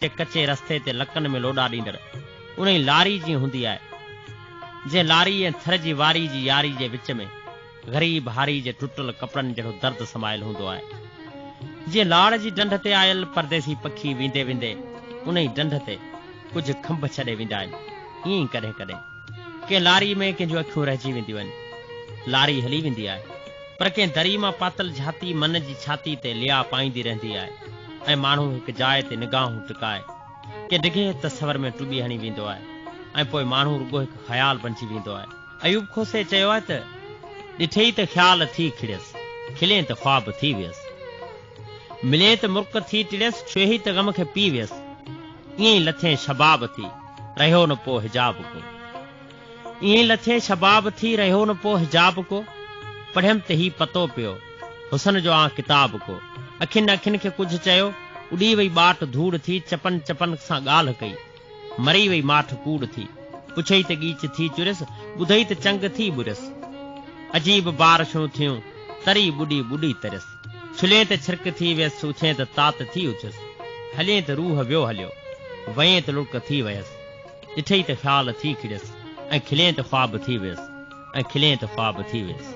جي ڪچي رستي تي لڪن ۾ لوڏا ڏيندڙ انهي لاري جيئن هوندي آهي، جنهن لاري ۽ ٿر جي واري جي ياري جي وچ ۾ غريب هاري جي ٽٽل ڪپڙن جهڙو درد سمايل هوندو آهي. جيئن لاڙ جي ڍنڍ تي آيل پرديسي پکي ويندي ويندي انهي ڍنڍ تي ڪجهه کنڀ ڇڏي ويندا آهن، ائين ئي ڪڏهن ڪڏهن ڪنهن لاري ۾ ڪنهن جون اکيون رهجي وينديون آهن. لاري هلي ويندي آهي، پر ڪنهن دري مان پاتل جهاتي من جي ڇاتي تي ليئا پائيندي رهندي آهي ۽ ماڻهو هڪ جاء تي نگاهون ٽڪائي ڪنهن ڊگهي تصور ۾ ٽٻي هڻي ويندو آهي ۽ پوء ماڻهو رڳو هڪ خيال بنجي ويندو آهي. ايوب کوسي چيو آهي ته، ڏٺئي ته خيال ٿي کڙيس، کلين ته خواب ٿي ويس. ملين ته مرڪ ٿي ٽڙيس، ڇهي ته غم کي پي ويس. ائين ئي لٿين شباب ٿي، رهيو نه پو حجاب ڪو. ائين ئي لٿين شباب ٿي، رهيو نه پو حجاب ڪو. پڙهيم ته هي پتو پيو، حسن جو آن ڪتاب ڪو. اکين اکين کي ڪجهه چيو، اڏي وئي ٻاٽ ڌوڙ ٿي، چپن چپن سان ڳالهه ڪئي. مري وئي ماٺ ڪوڙ ٿي. پڇئي ته ڳيچ ٿي چريس، ٻڌئي ته چنگ ٿي ٻريس. عجيب بارشون ٿيون، تري ٻڏي ٻڏي تريس. ڇلين ته ڇرڪ ٿي ويس، اٿين ته تات ٿي اٿيس. هلين ته روح ويو هليو، وئين ته لڙڪ ٿي وهيس. ڏٺئي ته خيال ٿي کڙيس، ۽ کلين ته خواب ٿي ويس، ۽ کلين ته خواب ٿي ويس.